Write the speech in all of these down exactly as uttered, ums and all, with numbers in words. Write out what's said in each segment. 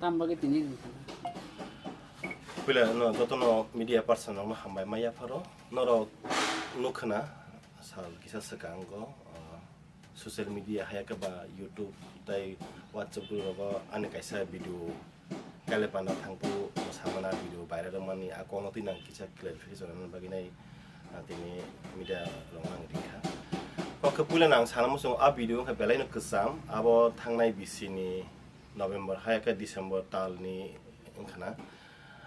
Tam bagwi tini wngkha na? Puila no jotono media person rokno hambai ma yapharo. Norok nukhwna sal kisa swkango, ah, social media hai khe ba YouTube tei WhatsApp group rogo ani kaisa video Kailaipana thangphuru mwsamana video viral wngmani a kokno twi nang kisa clarification rwna bagwi nai, ah, tini media rok nang ringkha. Kok khe puila nang sana muchungo a video wngkha belaino kwcham, abo thangnai bisini November hai khe December talni wngkhana.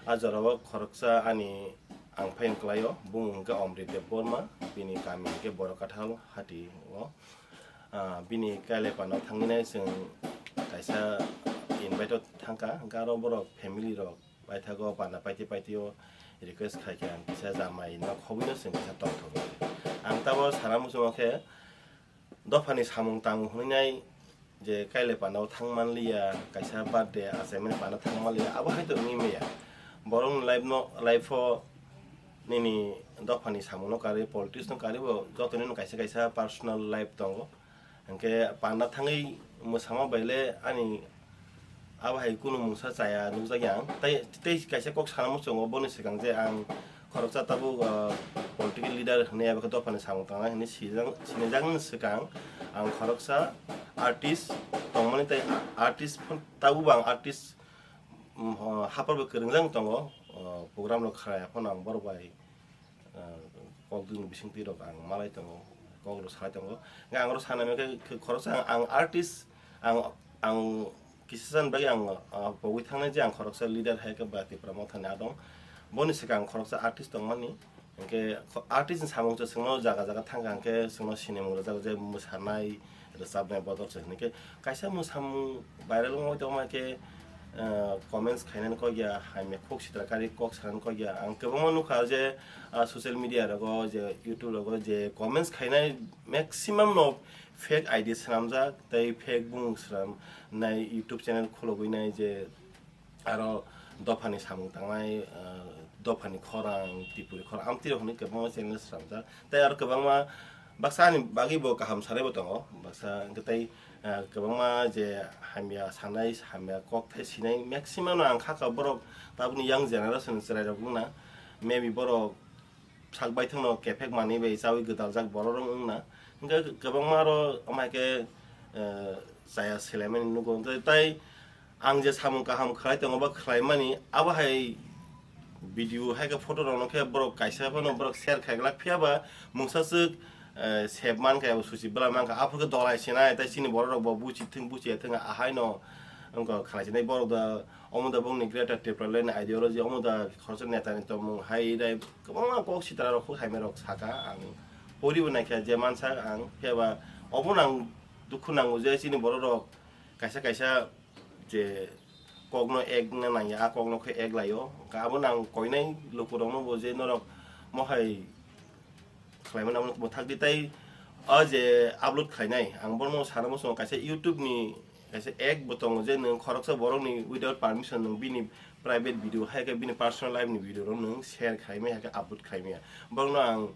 A jorao khoroksa ani ang phai wngkhlaio, bumung hwnkhe Omrit Debbarma, bini kami hwnkhe Borokathal hati o. Ah, bini Kailaipana thangwi nai chwng kaisa invite o thangkha, hwnkhe aro borok family rok paithago panda paiti paiti o request khaikhe ang kisa jamai no khobwi no chwng kisa tongthok. Ang tabo sana muchungo khe, dophani samung tang hwnwi nai je Kailaipana o thang manliya, kaisa birthday achaimani panda thang manliya, abo hai to wngwi maya. Borokni life no, life o nini dophani samung no karwi, politics no karwi bo jotoni no kaisa kaisa personal life tongo. Hwnkhe panda thangwi mwsama baile ani abo hai kunu mungsa chaya nukjakya ang. Tai, tei kaisa kok sana muchungo boni swkang je ang khoroksa tabuk, ah, political leader hwnwi abo khe dophani samung tangnai hwnwi sijak, sinijaknani swkang ang khoroksa artist tongmani tei artist phano tabukbo ang artist, mm, ah, haphar bai kwrwngjak tongo, ah, program rok khlaiya phano ang borok bai ah, kok dini bisingtwi rok ang malai tongo, kok rok salai tongo. Hwnkhe ang oro sana hwnkhe khoroksa ang, ang artist, ang, ang kisa san bagwi ang, ah, pogwi thangnai je ang khoroksa leader hai khe ba Tipra Mothani adong. Boni swkang ang khoroksa artist tongmani. Hwnkhe kho-, artist ni samung se chwngno jaga jaga thangkha hwnkhe chwngno sinimung rwjak je mwsanai, rwchapnai bodol se hwnkhe kaisa mwsamung viral wngwi tongma khe, ah, comments khainani kok ya, hamya kok sitra kari kok sanani kok ya. Ang kwbangma nukha je, ah, social media rogo je, YouTube rogo je comments khainai maximum no fake I D swnamjak tei fake bumung swnamnai YouTube channel khulogwi nai je aro dophani samung tangnai, ah, dophani khorang, Tripuri khorang, amtwi rok hwnwi kwbangma channel swnamjak. Tei aro kwbangma baksa ani bagwi bo kaham sanai bo tongo, baksa hwnkhe tei, ah, kwbangma je hamya sanai, hamya kok thai sinai maximum no ang kha kha borok tabukni young generation chwrai rok wngna, maybe borok sak baithangno kephek manwi bai chawi gwdaljak borok rok wngna. Hwnkhe kwbangma aro omo hai khe, eh, chaya selaimani nugo. Tei, tei ang je samung kaham khlai tongo ba khlaimani, abo hai video hai khe photo rokno khe borok kaisa phano borok share khai glak, phiya ba mungsa swk, eh, sep man kha, suchi bwla man kha, aphuru khe dolai sinai, tei chini borok rok bo buchi thung, buchi ya thung, ahaino wngkha khlai sinai borok da. Omo da bongni Greater Tipraland ideology, omo da khoroksa netani tongmung hai dai kwbangma kok sitra rok kok hamya rok saka, ang poribo naikha je mansa ang, phiya ba obo nang dukhu nango je chini borok rok kaisa kaisa je kokno ek wngna nangya, a kokno khe ek laio, hwnkhe abo nang koinai lukurokno bo je norok mohai khlaimani abo mwthak di tei o je upload khlainai, ang bono sana muchungo kaisa YouTube ni kaisa act bo tongo je nwng khoroksa borokni without permission nwng bini private video hai khe bini personal life ni video rok nwng share khlaimaya hai khe upload khlaimaya. Borokno ang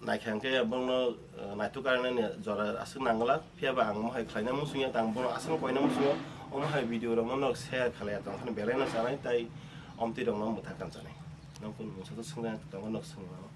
naikha hwnkhe borokno, eh, naithok karnani jora aswk nangwlak, phiya ba ang mohai khlaina muchungya, tang bono aswk koina muchungo, omo hai video rokno norok share khlaiya tong phano belai no chanai tei omtwi rokno mwthak kan chanai. Nokni mungsa to swngjak tongo, nok swngo.